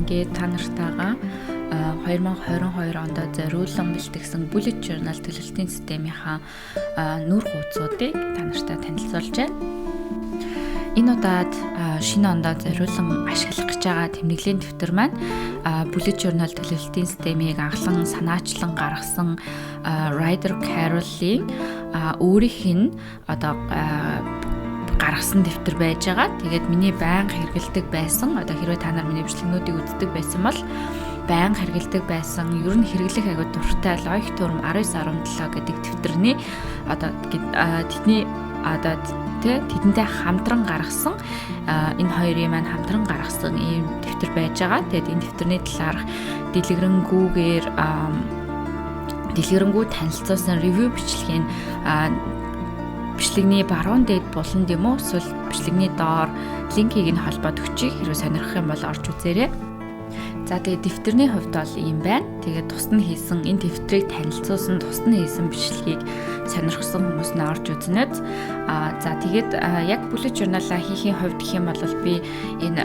Ингээд та нартайгаа 2022 онд зориулан бэлтгэсэн Bullet Journal төлөвлөлтийн системийнхаа нүүр хуудсуудыг та нартай танилцуулж байна. Энэ удаад шинэ ондоо зориулан ашиглах гэж байгаа тэмдэглэлийн дэвтэр маань Bullet Journal төлөвлөлтийн системийг анхлан санаачлан гаргасан Ryder Carroll-ийн өөрийнх нь одоо гаргасан дэвтэр байж байгаа. Тэгээд миний байнга хэрэглэдэг байсан. Одоо хэрвээ та нар миний бичлэгнүүдийг үздэг байсан бол байнга хэрэглэдэг байсан. Ер нь хэрэглэх аягүй дуртай Loic Turm 1917 гэдэг дэвтэрний одоо тэдний одоо тэдэнтэй хамтран гаргасан энэ хоёрын маань хамтран гаргасан ийм дэвтэр байж байгаа. Тэгээд энэ дэвтэрний талаарх дэлгэрэнгүй танилцуулсан ревю бичлэгийн бичлэгний баруун дээд буланд юм уу эсвэл бичлэгний доор линкийг нь холбоод өгчих. Хэрвээ сонирхох юм бол орж үзээрэй. За тэгээд дэвтэрний хувьд бол ийм байна. Тэгээд тусад нь хийсэн энэ дэвтрийг танилцуулсан тусад нь хийсэн бичлэгийг сонирхсан хүмүүс нь орж үзнэ. За тэгээд яг Bullet Journal-а хийхийн хувьд гэх юм бол би энэ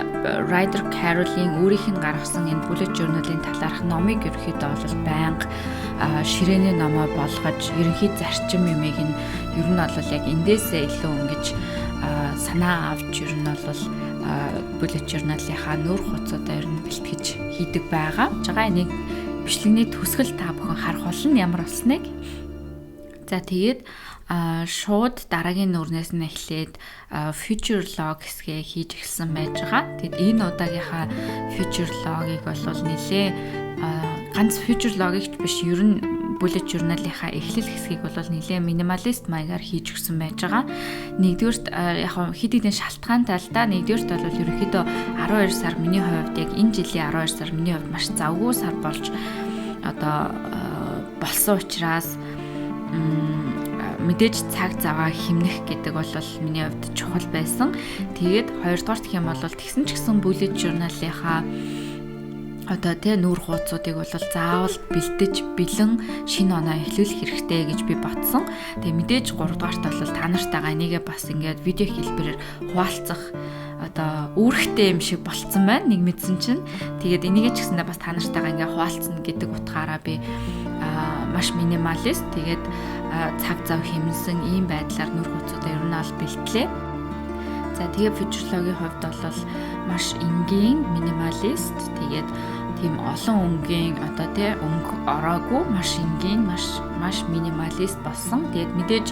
Ryder Carroll-ийн өөрийнх нь гаргасан энэ Bullet Journal-ын талаарх номыг ерөнхийдөө бол байнга ширээний номоо болгож ерөнхий зарчим юмыг нь ер нь бол яг эндээсээ илүү ингэж санаа авч ер нь бол Bullet Journal-ийнхаа нүүр хуудсуудаа ер нь бэлтгэж хийдэг байгаа. Жага энийг бичлэгний төсгөл та бүхэн харах болно ямар болсныг. За тэгээд шууд дараагийн нүүрнээс нь эхлээд future log хэсгээ хийж эхэлсэн байж байгаа. Тэгэд энэ удаагийнхаа future log-ыг бол нэлээ ганц future log-ыг ч биш ер нь Bullet Journal-ийнхаа эхлэл хэсгийг бол нэлээ минималист маягаар хийж өгсөн байж байгаа. Нэгдүгээрт яг хэд хэдэн шалтгаантай л да. Нэгдүгээрт бол ерөнхийдөө 12 сар миний хувьд яг энэ жилийн 12 сар миний хувьд маш завгүй сар болж одоо болсон учраас мэдээж цаг заваа хэмнэх гэдэг бол миний хувьд чухал байсан. Тэгээд хоёрдугаарт гэх юм бол тэгсэн ч гэсэн Bullet Journal-ийнхаа одоо тий нүүр хуудсуудыг бол заавал бэлтэж бэлэн шинэ оноо эхлүүлэх хэрэгтэй гэж би бодсон. Тэгээ мэдээж 3 дугаарт бол та нартайгаа энийгээ бас ингээд видео хэлбэрээр хуваалцах одоо үүрэгтэй юм шиг болцсон байна. Нэг мэдсэн чинь. Тэгээд энийгээ ч гэсэндээ бас та нартайгаа ингээд хуваалцна гэдэг утгаараа би маш минималист тэгээд цаг зав хэмнэсэн ийм байдлаар нүүр хуудсуудаа ер нь бол бэлтлээ. За тэгээ future log-ийн хувьд бол маш энгийн минималист тэгээд тийм олон өнгийн одоо тий өнгө ороогүй маш энгийн маш минималист болсон. Тэгээд мэдээж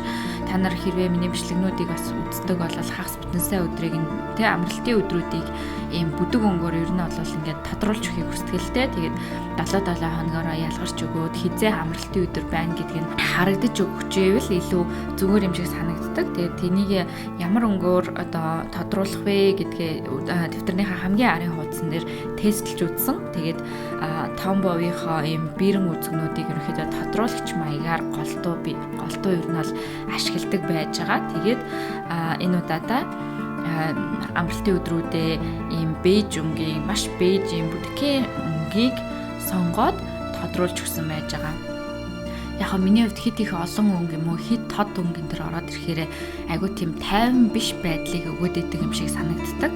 та нар хэрвээ миний бичлэгнүүдийг бас үздэг бол хагас бүтэн сайн өдрийг нь тий амралтын өдрүүдийг ийм бүдэг өнгөөр ер нь бол ингээд тодруулж өгөхийг хүсдэг л дээ. Тэгээд 7-7 хоногороо ялгарч өгөөд хизээ амралтын өдөр байна гэдг нь харагдаж өгчээвэл илүү зүгээр юм шиг санагддаг. Тэгээд тэнийг ямар өнгөөр одоо тодруулах вэ гэдгээ дэвтэрнийхээ хамгийн арын хуудсан дээр тестлж үзсэн. Тэгээд Tombow-ийнхоо ийм бирэн үзгнүүдийг ерөнхийдөө тодруулагч маягаар голдуу ер нь бол ашигладаг байж байгаа. Тэгээд энэ удаадаа амралтын өдрүүдээ ийм бейж өнгийн маш бейж ийм бүдгэн өнгийг сонгоод тодруулж өгсөн байж байгаа. Яг миний хувьд хэд их олон өнгө юм уу хэд тод өнгө энэ төр ороод ирэхээр айгүй тийм тайван биш байдлыг өгөөд идэг юм шиг санагддаг.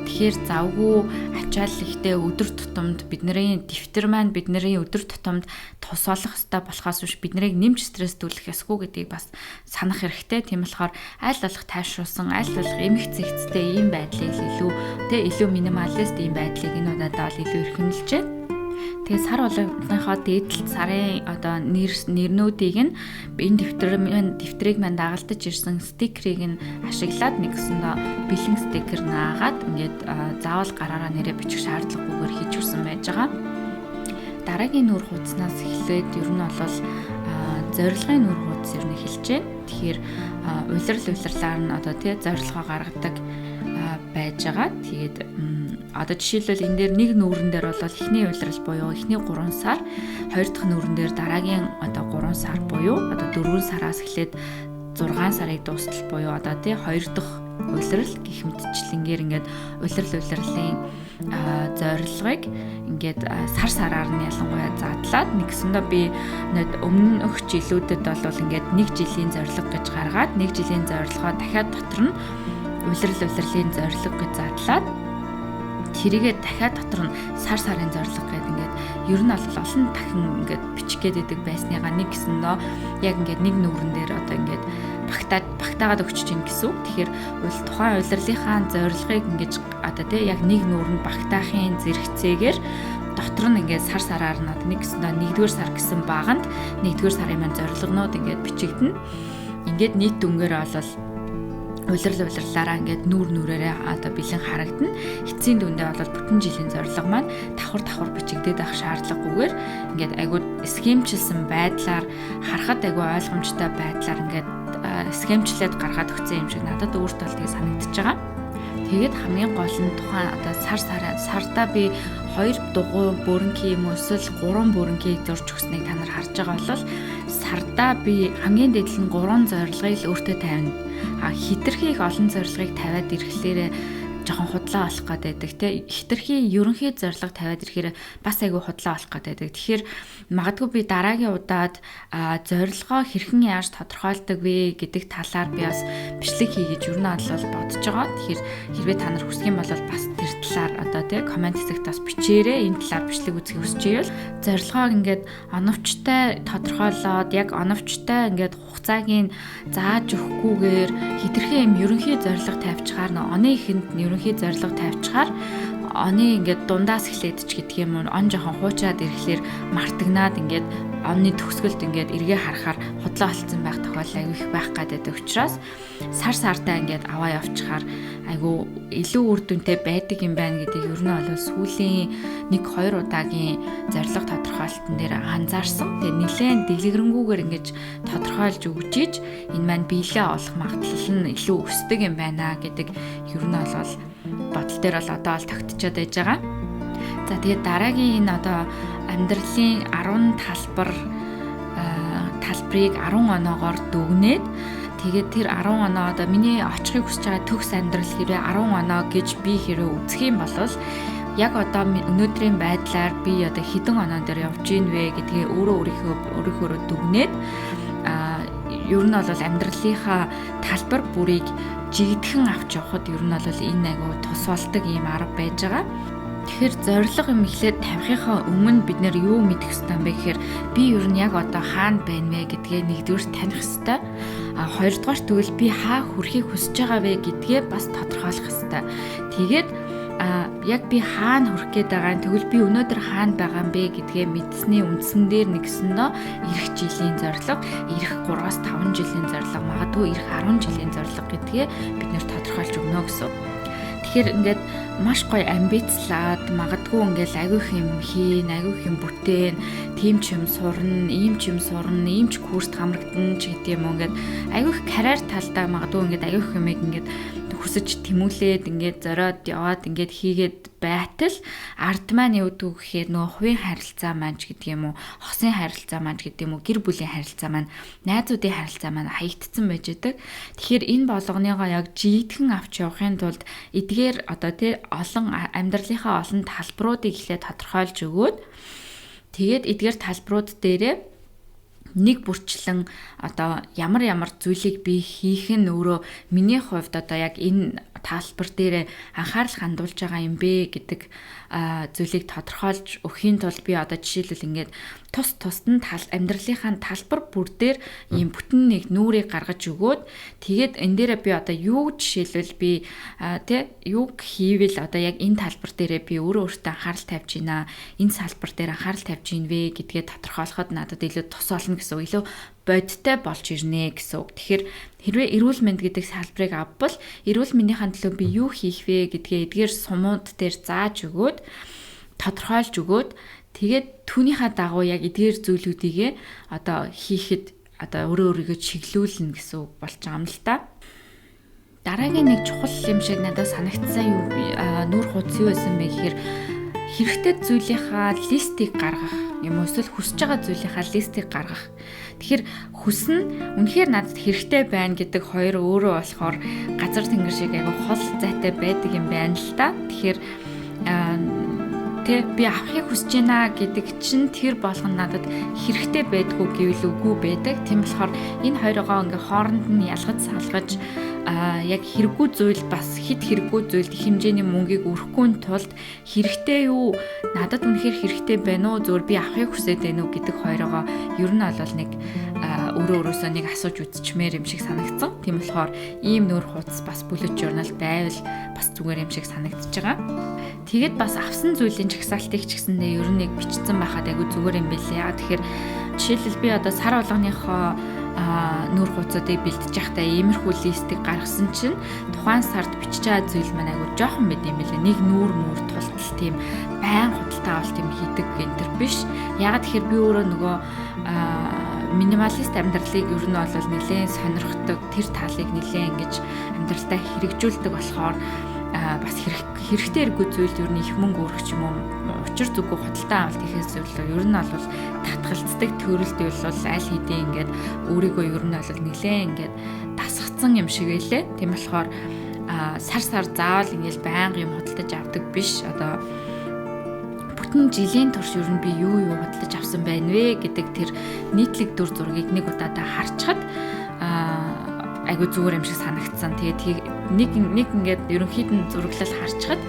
Тэгэхээр завгүй ачаал ихтэй өдөр тутамд бидний дэвтэр маань бидний өдөр тутамд тус болох ёстой болохоос биш биднийг нэмж стресстүүлэх ёсгүй гэдгийг бас санах хэрэгтэй. Тийм болохоор аль болох тайвшруулсан, аль болох эмх зэгцтэй ийм байдлыг илүү илүү минималист ийм байдлыг энэ удаадаа бол илүү эрхэмлэж байна. Тэгээд сар болгоныхоо дээдэлт сарын одоо нэрнүүдийг нь энэ дэвтрийг маань дагалдаж ирсэн стикерийг нь ашиглаад нэгсэндээ бэлэн стикер наагаад ингээд заавал гараараа нэрээ бичих шаардлагагүйгээр хийж өгсөн байж байгаа. Дараагийн нүүр хуудаснаас эхлээд ер нь бол зорилгын нүүр хуудас ер нь эхэлж байна. Тэгэхээр улирал улирлаар нь одоо тий зорилгоо гаргадаг байж байгаа. Тэгээд Одоо жишээлбэл энэ дээр нэг нүүрэн дээр бол эхний улирал буюу эхний 3 сар, хоёр дахь нүүрэн дээр дараагийн одоо 3 сар буюу одоо 4 сараас эхлээд 6 сарыг дуустал буюу одоо тий хоёр дахь улирал гэх мэтчлэнгээр ингээд улирал улирлын зорилгыг ингээд сар сараар нь ялангуяа задлаад нэгсэндээ би өмнөх жилүүдэд бол ингээд нэг жилийн зорилго гэж гаргаад нэг жилийн зорилгоо дахиад дотор нь улирал улирлын зорилго гэж задлаад тэрийгээ дахиад дотор нь сар сарын зорилго гэдэг ингээд ер нь бол олон дахин ингээд бичих гээд байдаг байсныгаа нэг гэсэндөө яг ингээд нэг нүрэн дээр одоо ингээд багтаагаад өгч чинь гэсэн үг. Тэгэхээр тухайн улирлынхаа зорилгыг ингэж одоо тий яг нэг нүрэнд багтаахын зэрэгцээгээр дотор нь ингээд сар сараар нь одоо нэг гэсэндээ нэгдүгээр сар гэсэн баганд нэгдүгээр сарын маань зорилгонууд ингээд бичигдэнэ. Ингээд нийт дүнгээр бол улирал улирлаараа ингээд нүүр нүрээрээ одоо бэлэн харагдана. Эцсийн дүндээ бол бүтэн жилийн зорилго маань давхар давхар бичигдээд байх шаардлагагүйгээр ингээд айгуу схемчилсэн байдлаар харахад айгуу ойлгомжтой байдлаар ингээд схемчлээд гаргаад өгсөн юм шиг надад өөртөө л тэгээ санагдчихж байгаа. Тэгээд хамгийн гол нь тухайн одоо сар сардаа би 2 дугуй бүрэнхий юм эсвэл 3 бүрэнхий зурж өгснийг та нар харж байгаа бол сардаа би хамгийн дээд нь 3 зорилгыг л өөртөө тавина. А хитрхи их олон зорилгыг тавиад ирэхлээрээ жоохон худлаа болох гээд байдаг те. Хитрхи ерөнхий зорилго тавиад ирэхээр бас айгүй худлаа болох гээд байдаг. Тэгэхээр магадгүй би дараагийн удаад зорилгоо хэрхэн яаж тодорхойлдог вэ гэдэг талаар би бас бичлэг хий гэж ер нь бол бодож байгаа. Тэгэхээр хэрвээ та нар хүсэх юм бол бас тэр талаар одоо те коммент хэсэгт бас бичээрэй. Энэ талаар бичлэг үзэхийг хүсэж байвал зорилгоо ингээд оновчтой тодорхойлоод яг оновчтой ингээд хугацааг нь зааж өгөхгүйгээр хитрхи юм ерөнхий зорилго тавьчихаар оны эхэнд нь ерөнхий зорилго тавьчихаар оны ингээд дундаас эхлээд ч гэдэг юм уу он жоохон хуучраад ирэхлээр мартагнаад ингээд оны төгсгөлд ингээд эргээ харахаар худлаа болцсон байх тохиолдол айгүй их байх гэдэг учраас сар сартаа ингээд аваа явчихаар айгүй илүү үр дүнтэй байдаг юм байна гэдгийг ер нь бол сүүлийн 1-2 удаагийн зорилго тодорхойлолтон дээр анзаарсан. Тэгээ нэлээд дэлгэрэнгүйгээр ингэж тодорхойлж өгч иж энэ маань биелээ олох магадлал нь илүү өсдөг юм байна гэдэг ер нь бол бодол дээр бол одоо л тогтчоод байж байгаа. За тэгээд дараагийн энэ одоо амьдралын 10 талбар талбарыг 10 оноогоор дүгнээд тэгээд тэр 10 оноо одоо миний очихыг хүсэж байгаа төгс амьдрал хэрвээ 10 оноо гэж би хэрвээ үзэх юм бол яг одоо өнөөдрийн байдлаар би одоо хэдэн оноо дээр явж гин вэ гэдгээ өөрөө өөрийнхөө дүгнээд ер нь бол амьдралынхаа талбар бүрийг жигдхэн авч явхад ер нь бол энэ айгу тус болдог ийм арга байж байгаа. Тэгэхээр зорилго юм эхлээд тавихынхаа өмнө бид нэр юу мэдэх ёстой юм бэ гэхээр би ер нь яг одоо хаана байна вэ гэдгээ нэгдүгээр таних ёстой. А хоёрдугаар тэгвэл би хаа хүрэхийг хүсэж байгаа вэ гэдгээ бас тодорхойлох ёстой. Тэгээд яг би хаана хүрэх гээд байгаа юм тэгвэл би өнөөдөр хаана байгаа юм бэ гэдгээ мэдсэний үндсэн дээр нэгсэндөө ирэх жилийн зорилго, ирэх 3-5 жилийн зорилго, магадгүй ирэх 10 жилийн зорилго гэдгээ бид нэр тодорхойлж өгнө гэсэн. Тэгэхээр ингээд маш гоё амбицлаад магадгүй ингээд айгүйх юм хийн, айгүйх юм бүтээн, тийм ч юм сурна, ийм ч юм сурна, ийм ч курст хамрагдана ч гэдэг юм уу ингээд айгүйх карьер талдаа магадгүй ингээд айгүйх юмыг ингээд хүсэж тэмүүлээд ингээд зориод яваад ингээд хийгээд байтал ард маань юу гэдэг гэхээр нөгөө хувийн харилцаа маань ч гэдэг юм уу, хосын харилцаа маань ч гэдэг юм уу, гэр бүлийн харилцаа маань, найзуудын харилцаа маань хаягдсан байж байдаг. Тэгэхээр энэ болгоныгоо яг жигдхэн авч явахын тулд эдгээр одоо тий олон амьдралынхаа олон талбаруудыг эхлээд тодорхойлж өгөөд тэгээд эдгээр талбарууд дээрээ нэг бүрчлэн одоо ямар ямар зүйлийг би хийх нь өөрөө миний хувьд одоо яг энэ талбар дээр анхаарал хандуулж байгаа юм бэ гэдэг зүйлийг тодорхойлж өгөхийн тулд би одоо жишээлбэл ингээд тус тусад нь амьдралынхаа талбар бүр дээр ийм бүтэн нэг нүрийг гаргаж өгөөд тэгээд энэ дээрээ би одоо юу жишээлбэл би тэ юу хийвэл одоо яг энэ талбар дээрээ би өөрөө өөртөө анхаарал тавьж байна, энэ салбар дээр анхаарал тавьж ийн вэ гэдгээ тодорхойлоход надад илүү тус болно гэсэн үг, илүү бодиттой болж ирнэ гэсэн үг. Тэгэхээр хэрвээ эрүүл мэнд гэдэг салбарыг авбал эрүүл мэндийн төлөө би юу хийх вэ гэдгээ эдгээр сумууд дээр зааж өгөөд тодорхойлж өгөөд тэгээд түүнийхээ дагуу яг эдгээр зүйлүүдийгээ одоо хийхэд одоо өөрөө өөрийгөө чиглүүлнэ гэсэн үг болж байгаа юм л та. Дараагийн нэг чухал юм шиг надад санагдсан юу нүүр хуудас юу байсан бэ гэхээр хэрэгтэй зүйлийнхаа листийг гаргах юм уу эсвэл хүсэж байгаа зүйлийнхаа листийг гаргах. Тэгэхээр хүс нь үнэхээр надад хэрэгтэй байна гэдэг хоёр өөрөө болохоор газар тэнгэр шиг айгу хол зайтай байдаг юм байна л та. Тэгэхээр тэ би авахыг хүсэж байна гэдэг чинь тэр болгон надад хэрэгтэй байдгүй гэвэл үгүй байдаг. Тийм болохоор энэ хоёроо ингээ хооронд нь ялгаж салгаж яг хэрэггүй зүйл бас хит хэрэггүй зүйлд их хэмжээний мөнгийг өрөхгүй тулд хэрэгтэй юу, надад үнэхээр хэрэгтэй байна уу, зөвхөн би авахыг хүсээд байна уу гэдэг хоёроо ер нь бол нэг өөрөө өөрөөсөө нэг асууж үзчихмээр юм шиг санагдсан. Тийм болохоор ийм нүүр хуудас бас bullet journal байвал бас зүгээр юм шиг санагдчихж байгаа. Тэгээд бас авсан зүйлийн жагсаалтыг ч гэсэндээ ер нь нэг бичсэн байхад айгүй зүгээр юм билээ. Яа тэгэхээр жишээлбэл би одоо сар болгоныхоо нүүр хуудсуудыг бэлтэж байхдаа иймэрхүү листийг гаргасан чинь тухайн сард бичиж байгаа зүйл маань айгүй жоохон байд юм билээ. Нэг нүүр мүр тултал тийм байн худалдаа авалт юм хийдэг энэ төр биш. Яагаад тэгэхээр би өөрөө нөгөө минималист амьдралыг ер нь бол нэлээд сонирхдог, тэр талыг нэлээд ингэж амьдралдаа хэрэгжүүлдэг болохоор бас хэрэгтэй хэрэггүй зүйлд ер нь их мөнгө өргөх ч юм уу учир зүггүй худалдаа авалт хийхээс илүү ер нь бол татгалцдаг төрөлд бол аль хэдийн ингээд өөрийгөө ер нь бол нэлээд ингээд дасгацсан юм шиг байлээ. Тийм болохоор сар сар заавал ингээд байнга юм худалдаж авдаг биш. Одоо бүтэн жилийн турш ер нь би юу юу худалдаж авсан байна вэ гэдэг тэр нийтлэг дүр зургийг нэг удаадаа харчхад айгу зүгээр юм шиг санагдсан. Тэгээд нэг нэг ингээд ерөнхийд нь зураглал харчхад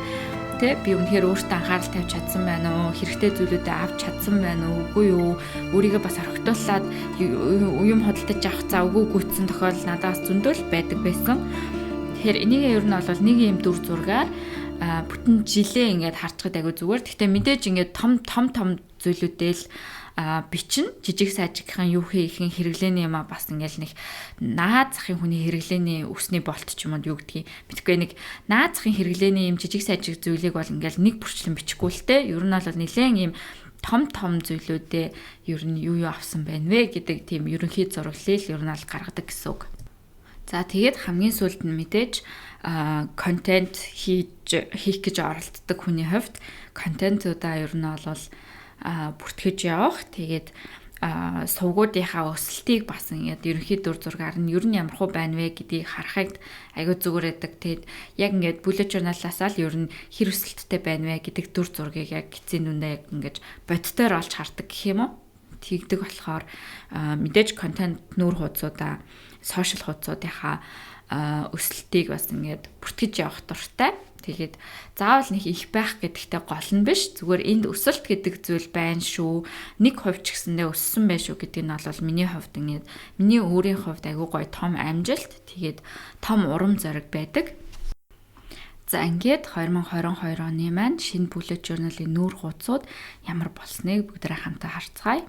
тэ би үнэхээр өөртөө анхаарал тавьж чадсан байна уу? Хэрэгтэй зүйлүүдээ авч чадсан байна уу? Үгүй юу? Өөрийгөө бас орхитуулаад юм худалдаж авах за үгүй гүйтсэн тохиолдол надаас зөндөл байдаг байсан. Тэгэхээр энийг ер нь бол нэг юм дүр зургаар бүтэн жилээ ингээд харчхад айгу зүгээр. Гэхдээ мэдээж ингээд том том том зүйлүүдээ л бичин жижиг сажигхан юу хийхин хэрэглээний юм а бас ингээл нэг наад захын хүний хэрэглээний өсний болт ч юм уу юу гэдгийг мэдгүй нэг наад захын хэрэглээний юм жижиг сажиг зүйлийг бол ингээл нэг бүрчлэн бичихгүй л те. Ер нь бол нэлээд юм том том зүйлүүдээ ер нь юу юу авсан байна вэ гэдэг тийм ерөнхий зураглалыг ер нь бол гаргадаг гэсэн үг. За тэгээд хамгийн сүүлд нь мэдээж контент хийх гэж оролддог хүний хувьд контентуудаа ер нь бол бүртгэж явах. Тэгээд сувгуудынхаа өсөлтийг бас ингээд ерөнхий дүр зургаар нь ер нь ямар хуу байна вэ гэдгийг харахад айгүй зүгээр байдаг. Тэгээд яг ингээд bullet journal-аас л ер нь хэр өсөлттэй байна вэ гэдэг дүр зургийг яг эцсийн дүндээ яг ингээд бодтоор олж хардаг гэх юм уу? Тэгдэг болохоор мэдээж контент нүүр хуудсуудаа сошиал хуудсуудынхаа өсөлтийг бас ингээд бүртгэж явах дуртай. Тэгээд заавал нэг их байх гэдэгтээ гол нь биш. Зүгээр энд өсөлт гэдэг зүйл байна шүү. 1% ч гэсэндээ өссөн байх шүү гэдэг нь бол миний хувьд ингээд миний өөрийн хувьд айгүй гоё том амжилт. Тэгээд том урам зориг байдаг. За ингээд 2022 оны маань шинэ bullet journal-ийн нүүр хуудсууд ямар болсныг бүгдээ хамтаа харцгаая.